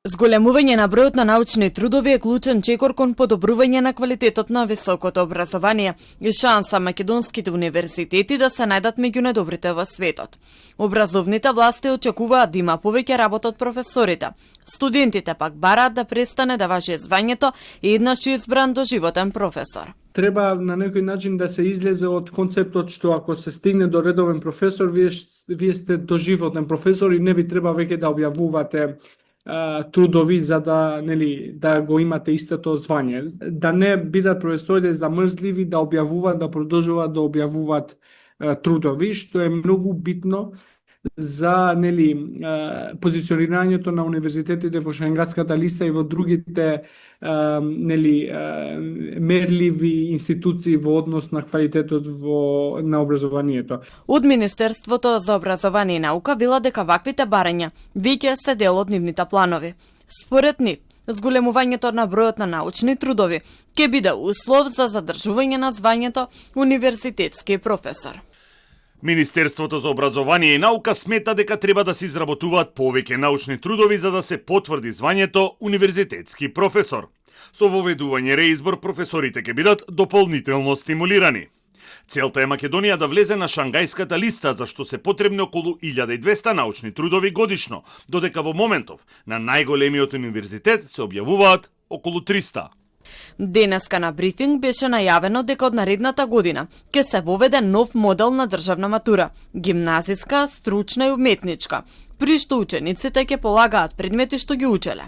Зголемување на бројот на научни трудови е клучен чекор кон подобрување на квалитетот на високото образование и шанса македонските универзитети да се најдат меѓу најдобрите во светот. Образовните власти очекуваат да има повеќе работа од професорите. Студентите пак бараат да престане да важи звањето еднаш избран доживотен професор. Треба на некој начин да се излезе од концептот што ако се стигне до редовен професор, вие сте доживотен професор и не ви треба веќе да објавувате трудови за да го имате истото звање. Да не бидат професорите замрзливи да објавуваат, да продолжуваат да објавуваат трудови, што е многу битно за позиционирањето на универзитетите во Шенгенската листа и во другите мерливи институции во однос на квалитетот на образованието. Од Министерството за образование и наука вела дека ваквите барања веќе се дел од нивните планови. Според нив, зголемувањето на бројот на научни трудови ќе биде услов за задржување на звањето универзитетски професор. Министерството за образование и наука смета дека треба да се изработуваат повеќе научни трудови за да се потврди звањето универзитетски професор. Со воведување реизбор професорите ќе бидат дополнително стимулирани. Целта е Македонија да влезе на Шангајската листа, за што се потребни околу 1200 научни трудови годишно, додека во моментов на најголемиот универзитет се објавуваат околу 300. Денеска на брифинг беше најавено дека од наредната година ќе се воведе нов модел на државна матура – гимназиска, стручна и уметничка, при што учениците ќе полагаат предмети што ги учеле.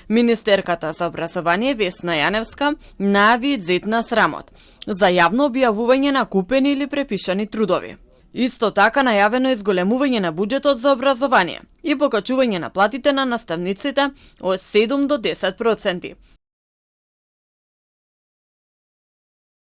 Министерката за образование Весна Јаневска најави зетна срамот за јавно објавување на купени или препишани трудови. Исто така најавено е зголемување на буџетот за образование и покачување на платите на наставниците од 7 до 10%.